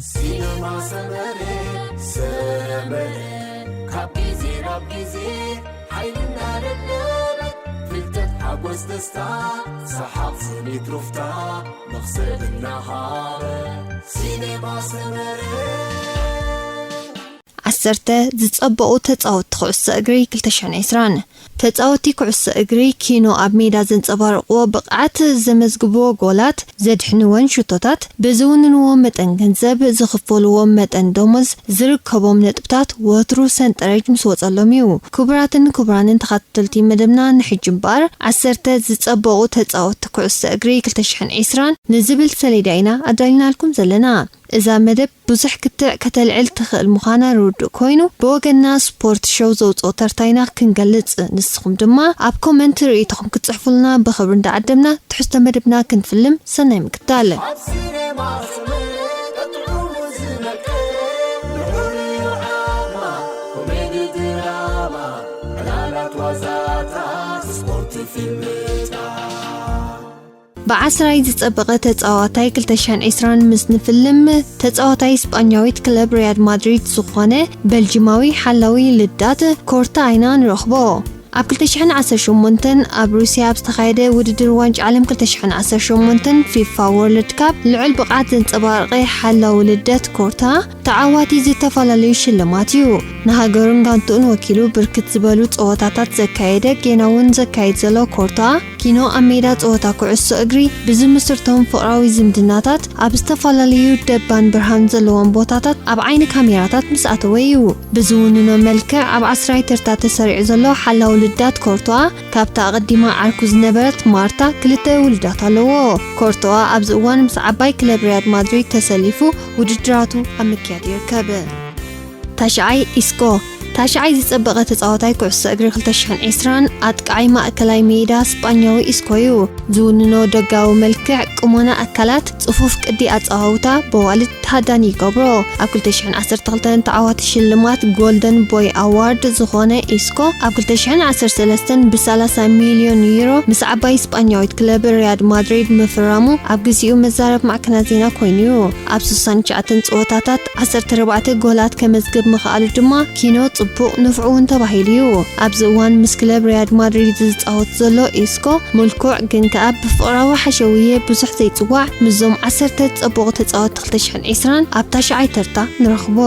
ሲነማ ሰመረ፣ ሰመረ፣ ካብ ግዜ ናብ ግዜ ሓይሊ እናደለበ፣ ፍልጠት፣ ሓጎስ፣ ደስታ፣ ሰሓቕ፣ ስኒት፣ ሩፍታ፣ መኽሰብ እናሃበ። ሲነማ ሰመረ። ዓሰርተ ዝጸበቑ ተጻወትቲ ኩዕሶ እግሪ ክልተ ሽሕን ዕስራን። ተጻወትቲ ኩዕሶ እግሪ ኪኖ ኣብ ሜዳ ዘንጸባርቕዎ ብቕዓት፣ ዘመዝግብዎ ጎላት፣ ዘድሕንወን ሹቶታት፣ ብዝውንንዎ መጠን ገንዘብ፣ ዝኽፈልዎ መጠን ደሞዝ፣ ዝርከቦም ነጥብታት ወትሩ ሰንጠረጅ ምስ ወጸሎም እዩ። ክቡራትን ክቡራንን ተኸታተልቲ መደብና፣ ንሕጂ እምበኣር ዓሰርተ ዝጸበቑ ተጻወትቲ ኩዕሶ እግሪ ክልተ ሽሕን ዕስራን ንዝብል ሰሌዳ ኢና ኣዳሊናልኩም ዘለና። እዛ መደብ ብዙሕ ክትዕ ከተልዕል ትኽእል ምዃና ርዱእ ኮይኑ፣ ብወገንና ስፖርት ሾው ዘውፅኦ ተርታይና ክንገልጽ፣ ንስኹም ድማ ኣብ ኮመንት ርእይቶኹም ክትጽሕፉልና ብኽብሪ እንዳዓደምና ትሕዝቶ መደብና ክንፍልም። ሰናይ ምክታል። ኣብ ሲኔማ ሰመረ ጥዑሙ ዝመቀ፣ ንዑ ንርኣማ፣ ኮሜዲ ድራማ፣ ዕላላት ዋዛታት፣ ስፖርት ፊልምታት። ብዓስራይ ዝጸበቐ ተጻዋታይ ክልተ ሽሕን ዕስራን ምስ ንፍልም፣ ተጻዋታይ ስጳኛዊት ክለብ ሪያድ ማድሪድ ዝኾነ በልጂማዊ ሓላዊ ልዳት ኮርታ ኣይና ንረኽቦ። ኣብ ክልተ ሽሕን ዓሰርተ ሸሞንተን ኣብ ሩስያ ኣብ ዝተኻየደ ውድድር ዋንጫ ዓለም ክልተ ሽሕን ዓሰርተ ሸሞንተን ፊፋ ወርልድ ካፕ ልዑል ብቕዓት ዘንጸባረቐ ሓላዊ ልደት ኮርታ ተዓዋቲ ዝተፈላለዩ ሽልማት እዩ። ንሃገሩን ጋንትኡን ወኪሉ ብርክት ዝበሉ ጸወታታት ዘካየደ፣ ጌና እውን ዘካይድ ዘሎ ኮርታ፣ ኪኖ ኣብ ሜዳ ጸወታ ኩዕሶ እግሪ ብዝምስርቶም ፍቕራዊ ዝምድናታት ኣብ ዝተፈላለዩ ደባን ብርሃን ዘለዎም ቦታታት ኣብ ዓይኒ ካሜራታት ምስ ኣተወ እዩ። ብዝውንኖ መልክዕ ኣብ ዓስራይ ተርታ ተሰሪዑ ዘሎ ሓላው ልዳት ኮርቶኣ፣ ካብታ ኣቐዲማ ዓርኩ ዝነበረት ማርታ ክልተ ውሉዳት ኣለዎ። ኮርቶኣ ኣብዚ እዋን ምስ ዓባይ ክለብ ሪያድ ማድሪድ ተሰሊፉ ውድድራቱ ኣብ ምክያድ ይርከብ። ታሽዓይ ኢስኮ። ታሽዓይ ዝጸበቐ ተጻዋታይ ኩዕሶ እግሪ ክልተ ሽሕን ዕስራን ኣጥቃዓይ ማእከላይ ሜዳ ስጳኛዊ ኢስኮ እዩ። ዝውንኖ ደጋዊ መልክዕ፣ ቁመና ኣካላት፣ ጽፉፍ ቅዲ ኣጸዋውታ በዋልድ ተሃዳኒ ይገብሮ። ኣብ ክልተ ሽሕን ዓሰርተ ክልተን ተዓዋቲ ሽልማት ጎልደን ቦይ ኣዋርድ ዝኾነ ኢስኮ፣ ኣብ ክልተ ሽሕን ዓሰርተ ሰለስተን ብሰላሳ ሚልዮን ዩሮ ምስ ዓባይ ስጳኛዊት ክለብ ሪያድ ማድሪድ ምፍራሙ ኣብ ግዚኡ መዛረብ ማዕከናት ዜና ኮይኑ እዩ። ኣብ ስሳን ትሽዓተን ጸወታታት ዓሰርተ ኣርባዕተ ጎላት ከመዝግብ ምኽኣሉ ድማ ኪኖ ጽቡቕ ንፍዑ እውን ተባሂሉ እዩ። ኣብዚ እዋን ምስ ክለብ ሪያድ ማድሪድ ዝጻወት ዘሎ ኢስኮ፣ ምልኩዕ ግን ከኣ ብፍቕራዊ ሓሸውየ ብዙሕ ዘይጽዋዕ፣ ምስዞም ዓሰርተ ጸቡቕ ተጻወትቲ ክልተ ሽሕን ዕስራን ኣብ ታሽዓይ ተርታ ንረኽቦ።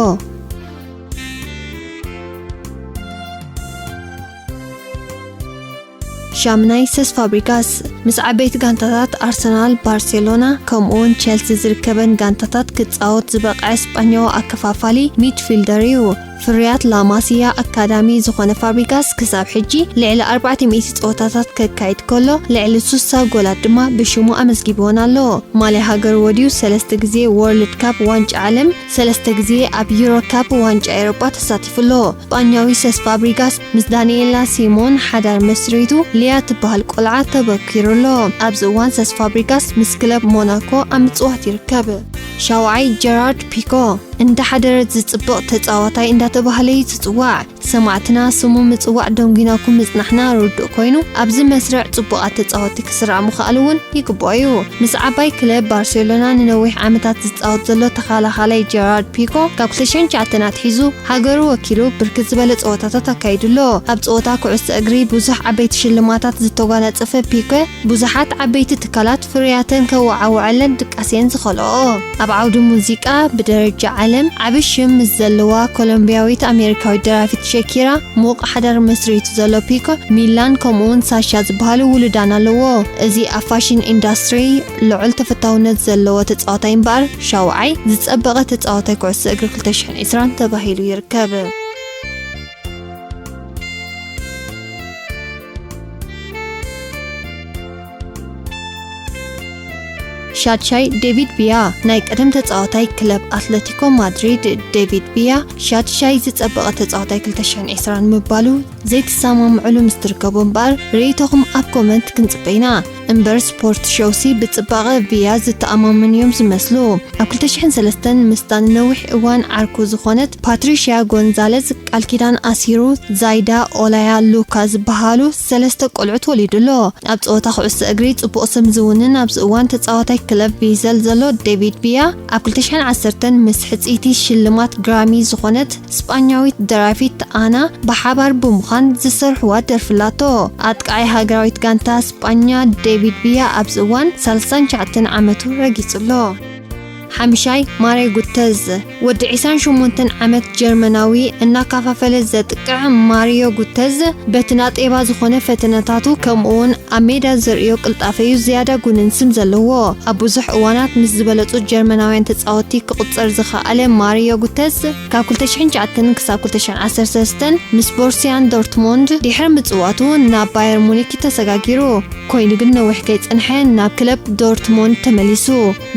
ሻምናይ፣ ሰስ ፋብሪጋስ። ምስ ዓበይቲ ጋንታታት ኣርሰናል፣ ባርሴሎና፣ ከምኡውን ቸልሲ ዝርከበን ጋንታታት ክጻወት ዝበቕዐ ስጳኛዊ ኣከፋፋሊ ሚድፊልደር እዩ። ፍርያት ላማሲያ ኣካዳሚ ዝኾነ ፋብሪጋስ ክሳብ ሕጂ ልዕሊ ኣርባዕተ ሚእቲ ጸወታታት ከካይድ ከሎ፣ ልዕሊ ሱሳ ጎላት ድማ ብሽሙ ኣመዝጊብወን ኣሎ። ማልያ ሃገሩ ወድዩ ሰለስተ ግዜ ወርልድ ካፕ ዋንጫ ዓለም፣ ሰለስተ ግዜ ኣብ ዩሮ ካፕ ዋንጫ ኤውሮጳ ተሳቲፉ ኣሎ። ስጳኛዊ ሰስ ፋብሪጋስ ምስ ዳንኤላ ሲሞን ሓዳር መስሪቱ ሊያ ትበሃል ቆልዓ ተበኪሩ ኣሎ። ኣብዚ እዋን ሰስ ፋብሪጋስ ምስ ክለብ ሞናኮ ኣብ ምጽዋት ይርከብ። ሻውዓይ፣ ጀራርድ ፒኮ። እንዳሓደረት ዝጽብቕ ተጻዋታይ እንዳተባህለ እዩ ዝጽዋዕ። ሰማዕትና ስሙ ምጽዋዕ ደንጒናኩም ምጽናሕና ርዱእ ኮይኑ፣ ኣብዚ መስርዕ ጽቡቓት ተጻወትቲ ክስራዕ ምኽኣሉ እውን ይግብኦ እዩ። ምስ ዓባይ ክለብ ባርሴሎና ንነዊሕ ዓመታት ዝጻወት ዘሎ ተኸላኻላይ ጀራርድ ፒኮ፣ ካብ ክልተ ሽሕን ትሽዓተን ኣትሒዙ ሃገሩ ወኪሉ ብርክት ዝበለ ጸወታታት ኣካይዱ ኣሎ። ኣብ ጸወታ ኩዕሶ እግሪ ብዙሕ ዓበይቲ ሽልማታት ዝተጓናጸፈ ፒኮ፣ ብዙሓት ዓበይቲ ትካላት ፍርያተን ከወዓውዐለን ድቃስ እየን ዝኸልኦ። ኣብ ዓውዲ ሙዚቃ ብደረጃ ዓለም ዓቢ ሽም ምስ ዘለዋ ኮሎምብያዊት ኣሜሪካዊት ደራፊት ሸኪራ፣ ሙቕ ሓዳር መስሪቱ ዘሎ ፒኮ፣ ሚላን ከምኡውን ሳሻ ዝበሃሉ ውሉዳን ኣለዎ። እዚ ኣብ ፋሽን ኢንዳስትሪ ልዑል ተፈታውነት ዘለዎ ተጻዋታይ እምበኣር፣ ሻውዓይ ዝጸበቐ ተጻዋታይ ኩዕሶ እግሪ ክልተ ሽሕን ዕስራን ተባሂሉ ይርከብ። ሻድሻይ፣ ዴቪድ ቢያ። ናይ ቀደም ተጻዋታይ ክለብ ኣትለቲኮ ማድሪድ ዴቪድ ቢያ፣ ሻድሻይ ዝጸበቐ ተጻዋታይ ክልተ ሽሕን ዕስራን ምባሉ ዘይትሰማምዕሉ ምስ ትርከቡ እምበኣር፣ ርእይቶኹም ኣብ ኮመንት ክንጽበ ኢና። እምበር ስፖርት ሾውሲ ብጽባቐ ቪያ ዝተኣማመኑ እዮም ዝመስሉ። ኣብ ክልተ ሽሕን ሰለስተን ምስታ ንነዊሕ እዋን ዓርኩ ዝኾነት ፓትሪሽያ ጎንዛለዝ ቃል ኪዳን ኣሲሩ ዛይዳ ኦላያ ሉካ ዝበሃሉ ሰለስተ ቆልዑት ወሊዱ ኣሎ። ኣብ ጸወታ ኩዕሶ እግሪ ጽቡቕ ስም ዝውንን ኣብዚ እዋን ተጻዋታይ ክለብ ቪዘል ዘሎ ዴቪድ ቪያ፣ ኣብ ክልተ ሽሕን ዓሰርተን ምስ ሕጽይቲ ሽልማት ግራሚ ዝኾነት ስጳኛዊት ደራፊት ኣና ብሓባር ብምዃን ዝሰርሕዋ ደርፊ ኣላቶ። ኣጥቃዓይ ሃገራዊት ጋንታ ስጳኛ ዴቪድ ቪያ ኣብዚ እዋን ሰላሳን ትሽዓተን ዓመቱ ረጊጹ ኣሎ። ሓምሻይ፣ ማርዮ ጉተዝ። ወዲ ዕስራን ሸሞንተን ዓመት ጀርመናዊ እናካፋፈለ ዘጥቅዕ ማርዮ ጉተዝ፣ በቲ ናጤባ ዝኾነ ፈተነታቱ ከምኡውን ኣብ ሜዳ ዘርእዮ ቅልጣፈ እዩ ዝያዳ ጉንን ስም ዘለዎ። ኣብ ብዙሕ እዋናት ምስ ዝበለጹ ጀርመናውያን ተጻወትቲ ክቑጸር ዝኸኣለ ማርዮ ጉተዝ፣ ካብ ክልተ ሽሕን ትሽዓተን ክሳብ ክልተ ሽሕን ዓሰርተ ሰለስተን ምስ ቦርሲያን ዶርትሞንድ ድሕሪ ምጽዋቱ ናብ ባየር ሙኒክ ተሰጋጊሩ። ኮይኑ ግን ነዊሕ ከይጸንሐ ናብ ክለብ ዶርትሞንድ ተመሊሱ።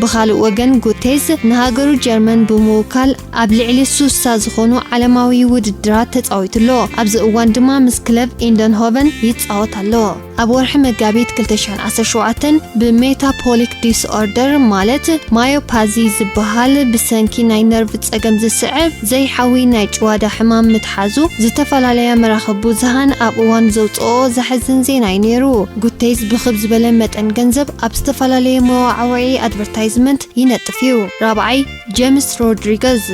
ብኻልእ ወገን ጉቴዝ ንሃገሩ ጀርመን ብምውካል ኣብ ልዕሊ ሱሳ ዝኾኑ ዓለማዊ ውድድራት ተጻዊቱ ኣሎ። ኣብዚ እዋን ድማ ምስ ክለብ ኢንደንሆቨን ይጻወት ኣሎ። ኣብ ወርሒ መጋቢት ክልተ ሽሕን ዓሰርተ ሸውዓተን ብሜታፖሊክ ዲስኦርደር ማለት ማዮፓዚ ዝበሃል ብሰንኪ ናይ ነርቭ ጸገም ዝስዕብ ዘይሓዊ ናይ ጭዋዳ ሕማም ምትሓዙ ዝተፈላለያ መራኸቢ ብዙሃን ኣብ እዋን ዘውጽኦ ዘሕዝን ዜና እዩ ነይሩ። ጉቴዝ ብኽብ ዝበለ መጠን ገንዘብ ኣብ ዝተፈላለየ መዋዕውዒ ኣድቨርታይዝመንት ይነጥፍ እዩ። ራብዓይ፣ ጀምስ ሮድሪገዝ።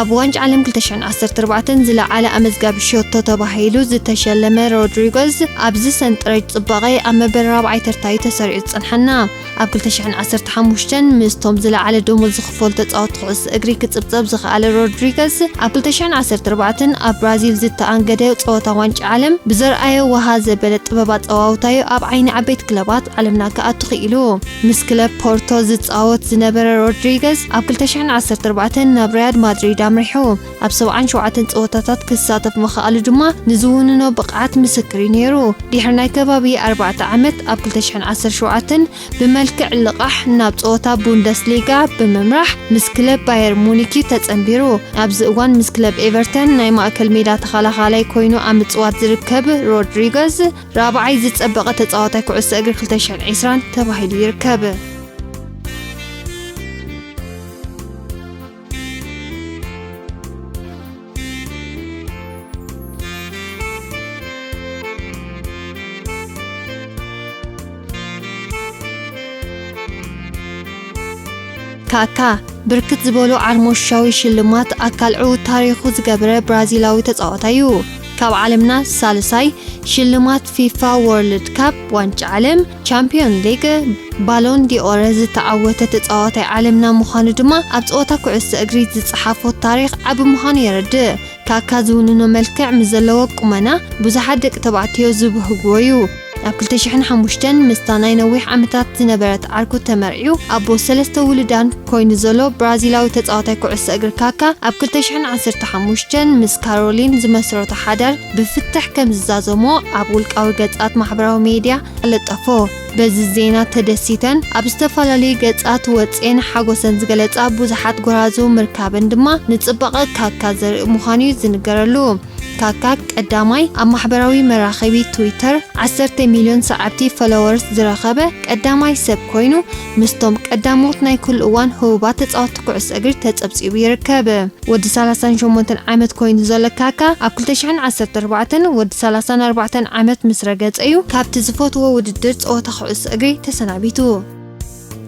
ኣብ ዋንጫ ዓለም ክልተ ሽሕን ዓሰርተ ኣርባዕተን ዝለዓለ ኣመዝጋቢ ሸቶ ተባሂሉ ዝተሸለመ ሮድሪገዝ፣ ኣብዚ ሰንጠረዥ ጽባቐ ኣብ መበል ራብዓይ ተርታ እዩ ተሰሪዑ ዝጸንሓና። ኣብ ክልተ ሽሕን ዓሰርተ ሓሙሽተን ምስቶም ዝለዓለ ደሞዝ ዝኽፈሉ ተጻወትቲ ኩዕሶ እግሪ ክጽብጸብ ዝኸኣለ ሮድሪገዝ፣ ኣብ ክልተ ሽሕን ዓሰርተ ኣርባዕተን ኣብ ብራዚል ዝተኣንገደ ጸወታ ዋንጫ ዓለም ብዘርኣዮ ወሃ ዘበለ ጥበብ ኣጸዋውታዩ ኣብ ዓይኒ ዓበይቲ ክለባት ዓለምና ክኣቱ ክኢሉ። ምስ ክለብ ፖርቶ ዝጻወት ዝነበረ ሮድሪገዝ፣ ኣብ ክልተ ሽሕን ዓሰርተ ኣርባዕተን ናብ ሪያል ማድሪድ ኣምሪሑ። ኣብ ሰብዓን ሸውዓተን ጸወታታት ክሳተፍ ምኽኣሉ ድማ ንዝውንኖ ብቕዓት ምስክር እዩ ነይሩ። ድሕሪ ናይ ከባቢ ኣርባዕተ ዓመት፣ ኣብ ክልተ ሽሕን ዓሰርተ ሸውዓተን ብመልክዕ ልቓሕ ናብ ጸወታ ቡንደስሊጋ ብምምራሕ ምስ ክለብ ባየር ሙኒክ እዩ ተጸንቢሩ። ኣብዚ እዋን ምስ ክለብ ኤቨርተን ናይ ማእከል ሜዳ ተኸላኻላይ ኮይኑ ኣብ ምጽዋት ዝርከብ ሮድሪገዝ፣ ራብዓይ ዝጸበቐ ተጻዋታይ ኩዕሶ እግሪ ክልተ ሽሕን ዕስራን ተባሂሉ ይርከብ። ካካ ብርክት ዝበሉ ዓርሞሻዊ ሽልማት ኣካል ዕዉት ታሪኹ ዝገበረ ብራዚላዊ ተጻዋታይ እዩ። ካብ ዓለምና ሳልሳይ ሽልማት ፊፋ ወርልድ ካፕ፣ ዋንጫ ዓለም፣ ቻምፒዮን ሊግ፣ ባሎን ዲኦር ዝተዓወተ ተጻዋታይ ዓለምና ምዃኑ ድማ ኣብ ጸወታ ኩዕሶ እግሪ ዝጸሓፎ ታሪኽ ዓቢ ምዃኑ የረድእ። ካካ ዝውንኖ መልክዕ ምስ ዘለዎ ቁመና ብዙሓት ደቂ ተባዕትዮ ዝብህግዎ እዩ። ኣብ ክልተ ሽሕን ሓሙሽተን ምስታ ናይ ነዊሕ ዓመታት ዝነበረት ዓርኩ ተመርዕዩ ኣቦ ሰለስተ ውሉዳን ኮይኑ ዘሎ ብራዚላዊ ተጻዋታይ ኩዕሶ እግሪ ካካ፣ ኣብ ክልተ ሽሕን ዓሰርተ ሓሙሽተን ምስ ካሮሊን ዝመስረቶ ሓዳር ብፍትሕ ከም ዝዛዘሞ ኣብ ውልቃዊ ገጻት ማሕበራዊ ሜድያ ኣለጠፎ። በዚ ዜና ተደሲተን ኣብ ዝተፈላለዩ ገጻት ወጼን ሓጎሰን ዝገለጻ ብዙሓት ጎራዙ ምርካበን ድማ ንጽባቐ ካካ ዘርኢ ምዃኑ እዩ ዝንገረሉ። ካካ ቀዳማይ ኣብ ማሕበራዊ መራኸቢ ትዊተር ዓሰርተ ሚልዮን ሰዓብቲ ፎሎወርስ ዝረኸበ ቀዳማይ ሰብ ኮይኑ፣ ምስቶም ቀዳሞት ናይ ኩሉ እዋን ህቡባት ተጻወትቲ ኩዕሶ እግሪ ተጸብጺቡ ይርከብ። ወዲ ሰላሳን ሸሞንተን ዓመት ኮይኑ ዘሎ ካካ፣ ኣብ ክልተ ሽሕን ዓሰርተ ኣርባዕተን ወዲ ሰላሳን ኣርባዕተን ዓመት ምስ ረገጸ እዩ ካብቲ ዝፈትዎ ውድድር ጸወታ ኩዕሶ እግሪ ተሰናቢቱ።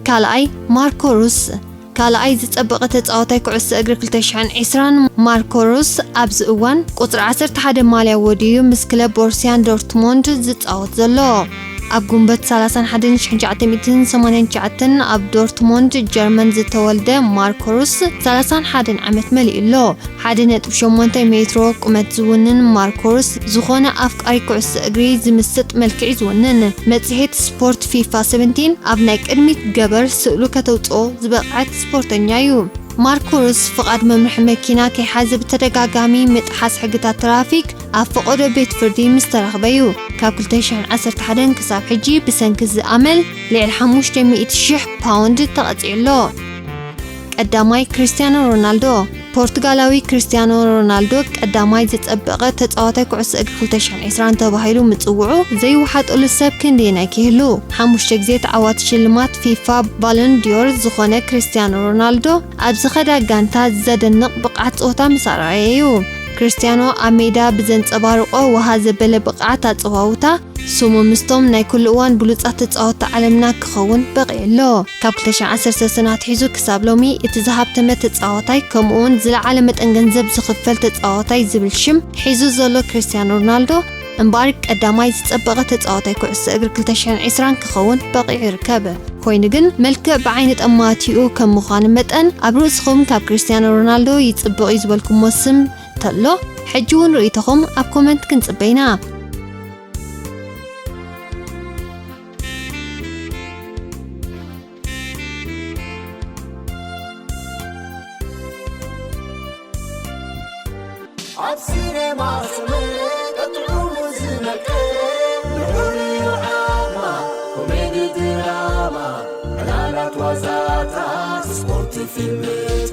ካልኣይ፣ ማርኮ ሩስ። ካልኣይ ዝጸበቐ ተጻዋታይ ኩዕሶ እግሪ ክልተ ሽሕን ዕስራን ማርኮ ሩስ ኣብዚ እዋን ቁጽሪ ዓሰርተ ሓደ ማልያ ወዲዩ ምስ ክለብ ቦርሲያን ዶርትሞንድ ዝጻወት ዘሎ። ኣብ ጉንበት ሰላሳን ሓደን ሽሕን ትሽዓተ ሚእትን ሰማንያን ትሽዓተን ኣብ ዶርትሞንድ ጀርመን ዝተወልደ ማርኮ ሩስ ሰላሳን ሓደን ዓመት መሊኡ ኣሎ። ሓደ ነጥቢ ሸሞንተ ሜትሮ ቁመት ዝውንን ማርኮ ሩስ ዝኾነ ኣፍቃሪ ኩዕሶ እግሪ ዝምስጥ መልክዕ እዩ ዝውንን። መጽሔት ስፖርት ፊፋ ሰቨንቲን ኣብ ናይ ቅድሚት ገበር ስእሉ ከተውጽኦ ዝበቕዐት ስፖርተኛ እዩ። ማርኮ ሩስ ፍቓድ መምርሒ መኪና ከይሓዘ ብተደጋጋሚ ምጥሓስ ሕግታት ትራፊክ ኣብ ፈቐዶ ቤት ፍርዲ ምስ ተረኽበ እዩ ካብ ክልተ ሽሕን ዓሰርተ ሓደን ክሳብ ሕጂ ብሰንኪ እዚ ኣመል ልዕሊ ሓሙሽተ ሚእቲ ሽሕ ፓውንድ ተቐጺዑ ኣሎ። ቀዳማይ፣ ክርስቲያኖ ሮናልዶ። ፖርቱጋላዊ ክርስቲያኖ ሮናልዶ ቀዳማይ ዝጸበቐ ተጻዋታይ ኩዕሶ እግሪ ክልተ ሽሕን ዕስራን ተባሂሉ ምጽውዑ ዘይወሓጠሉ ሰብ ክንደየናይ ክህሉ? ሓሙሽተ ግዜ ተዓዋቲ ሽልማት ፊፋ ባሎን ዲዮር ዝኾነ ክርስቲያኖ ሮናልዶ ኣብ ዝኸዳ ጋንታ ዘደንቕ ብቕዓት ጸወታ ምስ ኣርኣየ እዩ። ክርስትያኖ ኣብ ሜዳ ብዘንጸባርቆ ውሃ ዘበለ ብቕዓት ኣጸዋውታ፣ ስሙ ምስቶም ናይ ኩሉ እዋን ብሉጻት ተጻወትቲ ዓለምና ክኸውን በቒዑ ኣሎ። ካብ ክልተ ሽሕን ዓሰርተ ሰለስተን ኣትሒዙ ክሳብ ሎሚ እቲ ዝሃብተመ ተጻዋታይ፣ ከምኡ'ውን ዝለዓለ መጠን ገንዘብ ዝኽፈል ተጻዋታይ ዝብል ሽም ሒዙ ዘሎ ክርስትያኖ ሮናልዶ፣ እምበኣር ቀዳማይ ዝጸበቐ ተጻዋታይ ኩዕሶ እግሪ ክልተ ሽሕን ዕስራን ክኸውን በቒዑ ይርከብ። ኮይኑ ግን፣ መልክዕ ብዓይኒ ጠማቲኡ ከም ምዃኑ መጠን፣ ኣብ ርእስኹም ካብ ክርስትያኖ ሮናልዶ ይጽብቕ እዩ ዝበልኩሞ ስም ተሎ፣ ሕጂ እውን ርእይቶኹም ኣብ ኮመንት ክንጽበ ኢና። ኣብ ሲኔማ ዝመልእ ጥዑሙ ዝመልክ ልዑል ዮሃማ ኮሜዲ ድራማ ዕላላት ዋዛታት ስፖርት ፊልም